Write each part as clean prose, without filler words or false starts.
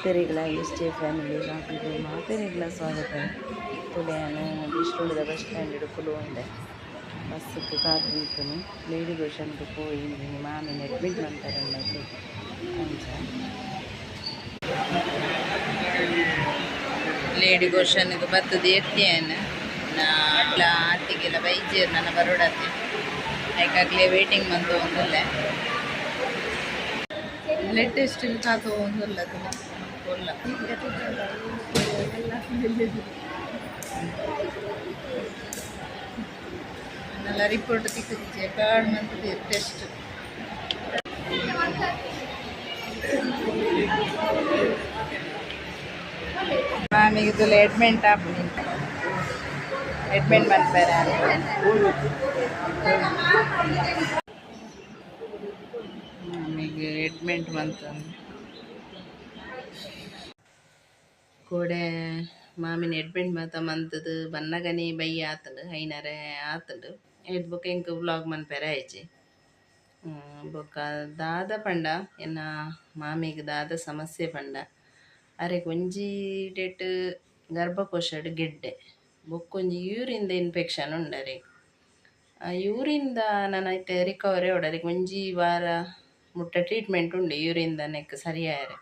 ಮಾತೆರೆಗ್ಲ S J family ವ್ಲಾಗಿಗ್ ಮಾತೆರೆಗ್ಲ ಸ್ವಾಗತ. ತುಲೆಯಾನ ಬಿಸ್ಲುದ bus stand ಕುಲುಂಡೆ ಬಸ್ಸುக்கு ಕಾತುಂತುನು lady ಗೋಷನ್ಗೆ ಪೋಯಿ ಮಾಮಿನ admit ಮಂತಾರಂಡದು ಅಂಚ ಲೇಡಿ ಗೋಷನ್ಗೆ ಬತ್ತದ ಎತ್ತಿಯನ್ ನಾ ಅತ್ತಿಗೆಲ್ಲ ಬೈಜೇರ್ ನನ್ನ ಬರೋಡತ್ತೆ ಐಕಾಗ್ಲೇ ವೇಟಿಂಗ್ ಮಂತು ಒಂದುಲ್ಲೆ ಬ್ಲಡ್ ಟೆಸ್ಟ್ ಕಾತು ಒಂದುಲ್ಲ ಒಲ್ಲ ನಲ್ಲ ರಿಪೋರ್ಟ್ ತಿಕ್ಕುದಿಜೆ ಕಾರ್ಡ್ ಮಂತದೆ ಟೆಸ್ಟ್. ಮಾಮಿಗೆ ತುಲೆ ಅಡ್ಮಿಂಟ್ ಆಪುನಿ, ಅಡ್ಮಿಂಟ್ ಮನ್ಪೆರೆ. ಮಾಮಿಗೆ ಅಡ್ಮಿಂಟ್ ಮಂತಂದು ಕೋಡೆ ಮಾಮಿನ ಅಡ್ಮಿಂಟ್ ಮಾತ ಮಂತದು ಬನ್ನಗನೆ ಬಯ್ಯ ಆತುಂಡು, ಐನರೆ ಆತುಂಡು. ಐದ್ ಬೊಕ ಎಂಕ್ ವ್ಲಾಗ್ ಮನ್ಪೆರೆ ಆಯ್ಜಿ. ಬೊಕ ದಾದ ಪಂಡ, ಎನ್ನ ಮಾಮಿಗ್ ದಾದ ಸಮಸ್ಯೆ ಪಂಡ, ಅರೆಗ್ ಒಂಜಿ ಡೇಟ್ ಗರ್ಭಕೋಶಡ್ ಗೆಡ್ಡೆ, ಬೊಕ್ಕೊಂಜಿ ಯೂರಿನ್ದ ಇನ್ಫೆಕ್ಷನ್ ಉಂಡು ಅರೆಗ್. ಯೂರಿನ್ದ ನನ ಇತ್ತೆ ರಿಕವರಿ ಆವೊಡು. ಅರೆಗ್ ಒಂಜಿ ವಾರ ಮುಟ್ಟ ಟ್ರೀಟ್ಮೆಂಟ್ ಉಂಡು ಯೂರಿನ್ದ ನೆಕ್ ಸರಿ ಆಯೆರೆ.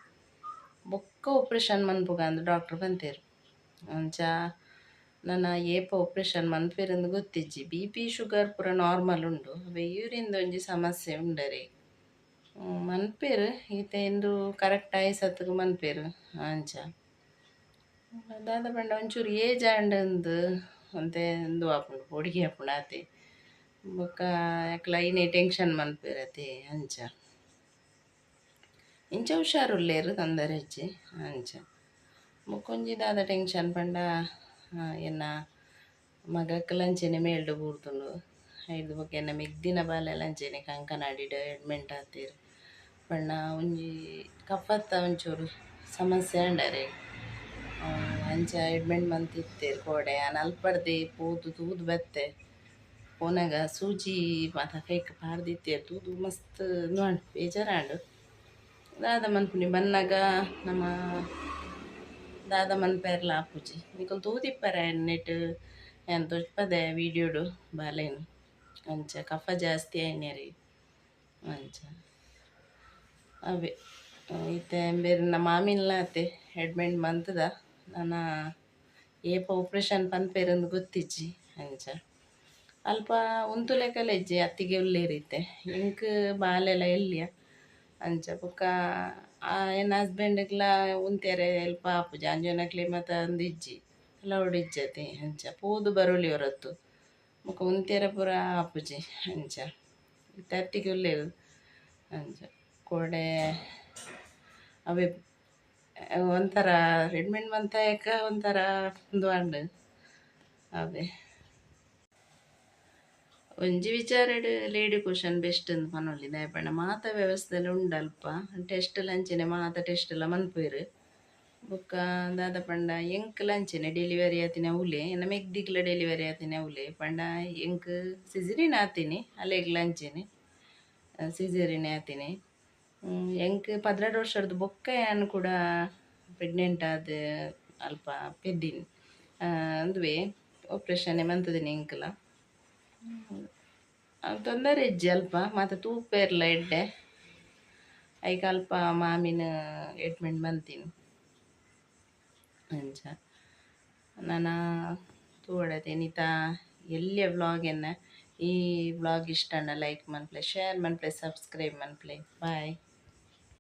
ಬೊಕ್ಕ ಆಪರೇಷನ್ ಮನ್ಪುಗ ಅಂದ್ ಡಾಕ್ಟರ್ ಪಂತೆರ್. ಅಂಚ ನನ ಏಪ ಆಪರೇಷನ್ ಮನ್ಪೆರಂದ್ ಗೊತ್ತಿಜ್ಜಿ. ಬಿ ಪಿ ಶುಗರ್ ಪೂರ ನಾರ್ಮಲ್ ಉಂಡು. ಅವೆ ಯೂರಿನ್ದ ಒಂಜಿ ಸಮಸ್ಯೆ ಉಂಡು ಅರೆಗ್. ಮನ್ಪೆರ್ ಇತ್ತೆ ಇಂದು ಕರೆಕ್ಟ್ ಆಯಿ ಸತ್ಗ್ ಮನ್ಪೆರ್. ಅಂಚ ದಾದ ಪಂಡ ಒಂಚೂರು ಏಜ್ ಆಂಡ್ ಒಂತೆ ಉಂದು ಆಪುಂಡು, ಪೋಡಿಗೆ ಆಪುಂಡು ಆತೆ. ಬೊಕ್ಕ ಅಕ್ಲ ಐನೆ ಟೆನ್ಷನ್ ಮನ್ಪೆರ್ ಅತೆ. ಅಂಚ ಇಂಚ ಹುಷಾರುಲ್ಲೆರ್, ತೊಂದರೆ ಇಜ್ಜಿ. ಅಂಚ ಬೊಕ್ಕೊಂಜಿ ದಾದ ಟೆನ್ಷನ್ ಪಂಡ, ಎನ್ನ ಮಗಕ್ಲ ಅಂಚೆನೆ ಮೇಲ್ಡ್ ಬೂರ್ದುಂಡು. ಐರ್ದ್ ಬೊಕ ಎನ್ನ ಮೆಗ್ದಿನ ಬಾಲೆಲ ಅಂಚೆನೆ ಕಂಕನಾಡಿಡ್ ಅಡ್ಮಿಂಟ್ ಆತೆರ್. ಪಂಡ ಒಂಜಿ ಕಫತ್ತ ಒಂಚೂರು ಸಮಸ್ಯೆ ಆಂಡ್ ಅರೆಗ್. ಅಂಚ ಅಡ್ಮಿಂಟ್ ಮಂತಿತ್ತೆರ್ ಕೋಡೆ. ಯಾನ್ ಅಲ್ಪಡ್ದೆ ಪೋದು ತೂದು ಬತ್ತೆ. ಪೋನಗ ಸೂಜಿ ಮಾತ ಕೈಕ್ ಪಾಡ್ದಿತ್ತೆರ್. ತೂದು ಮಸ್ತ್ ಉಂದು ಆಂಡ್, ಬೇಜಾರಾಂಡ್. ದಾದ ಮನ್ಪುನಿ, ಬನ್ನಗ ನಮ ದಾದ ಮನ್ಪೆರ್ಲ ಆಪುಜಿ. ನಿಕುಲು ತೂದಿಪ್ಪರೆ ನೆಟ್ ಯಾನ್ ತೋಜ್ಪದೆ ವೀಡಿಯೋಡು ಬಾಲೆನ್. ಅಂಚ ಕಫ ಜಾಸ್ತಿ ಆಯಿನರಿ. ಅಂಚ ಅವೇ ಇತ್ತೆ ಬೇರೆ ಮಾಮಿನ್ಲ ಅತೆ ಅಡ್ಮಿಂಟ್ ಮಂತದ. ನನ ಏಪ ಆಪರೇಷನ್ ಪನ್ಪೆರಂದ್ ಗೊತ್ತಿಜ್ಜಿ. ಅಂಚ ಅಲ್ಪ ಉಂತುಲೆಕಲ ಇಜ್ಜಿ, ಅತ್ತಿಗೆ ಉಲ್ಲೆರ್ ಇತ್ತೆ. ಎಂಕ್ ಬಾಲೆಲ ಎಲ್ಯ. ಅಂಚ ಬೊಕ್ಕ ಎನ್ನ ಹಸ್ಬೆಂಡ್ಗ್ಲ ಉಂತೆರೆ ಎಲ್ಪ ಆಪುಜಿ. ಅಂಜೊನಕ್ಲೆ ಮಾತ ಅಂದ್ ಇಜ್ಜಿ, ಅಲೌಡ್ ಇಜ್ಜತೆ. ಅಂಚ ಪೋದು ಬರೊಲಿ ಹೊರತು ಬೊಕ ಉಂತೆರೆ ಪೂರ ಆಪುಜಿ. ಅಂಚ ಇತ್ತೆ ಅತ್ತಿಗೆ ಉಲ್ಲೆರ್. ಅಂಚ ಕೋಡೆ ಅವೇ ಒಂಥರ ಅಡ್ಮಿಂಟ್ ಮಂತಾಯಕ ಒಂಥರ ಉಂದು ಆಂಡ್ ಅವೇ. ಒಂಜಿ ವಿಚಾರಡ್ ಲೇಡಿ ಕೋಶನ್ ಬೆಸ್ಟ್ ಅಂದ್ ಪನೊಲಿ. ದಾಯೆ ಪಂಡ ಮಾತ ವ್ಯವಸ್ಥೆಲ ಉಂಡು ಅಲ್ಪ. ಟೆಸ್ಟ್ ಲ ಅಂಚೆನೆ, ಮಾತ ಟೆಸ್ಟ್ ಲ ಮನ್ಪುವೆರ್. ಬೊಕ್ಕ ದಾದ ಪಂಡ ಎಂಕ್ಲ ಅಂಚೆನೆ ಡೆಲಿವರಿ ಆತಿನ ಅವ್ಲೆ, ಎನ್ನ ಮೆಗ್ದಿಗ್ಲ ಡೆಲಿವರಿ ಆತಿನ ಅವ್ಲೆ. ಪಂಡ ಎಂಕ್ ಸಿಝರಿನ್ ಆತಿನಿ, ಅಲೆಗ್ಲ ಅಂಚೆನೆ ಸಿಝರಿನ್ ಆತಿನಿ. ಎಂಕ್ 12 ವರ್ಷರ್ದ್ ಬೊಕ್ಕ ಯಾನ್ ಕೂಡ ಪ್ರೆಗ್ನೆಂಟ್ ಆದ್ ಅಲ್ಪ ಪೆದ್ದಿನಿ. ಅಂದುವೆ ಆಪರೇಷನ್ ಮಂತುದಿನಿ ಎಂಕ್ಲ. ತೊಂದರೆ ಇಜ್ಜಿ ಅಲ್ಪ, ಮಾತ ತೂಪೆರ್ಲ ಎಡ್ಡೆ. ಐಕ್ ಅಲ್ಪ ಮಾಮಿನ ಅಡ್ಮಿಂಟ್ ಮಂತಿನಿ. ಅಂಚ ನನ ತೂವೊಡತೆ. ಇನಿತ ಎಲ್ಯ ವ್ಲಾಗ್ ಎನ್ನ. ಈ ವ್ಲಾಗ್ ಇಷ್ಟ ಆಂಡ ಲೈಕ್ ಮನ್ಪುಲೆ, ಶೇರ್ ಮನ್ಪುಲೆ, ಸಬ್ಸ್ಕ್ರೈಬ್ ಮನ್ಪುಲೆ. ಬಾಯ್.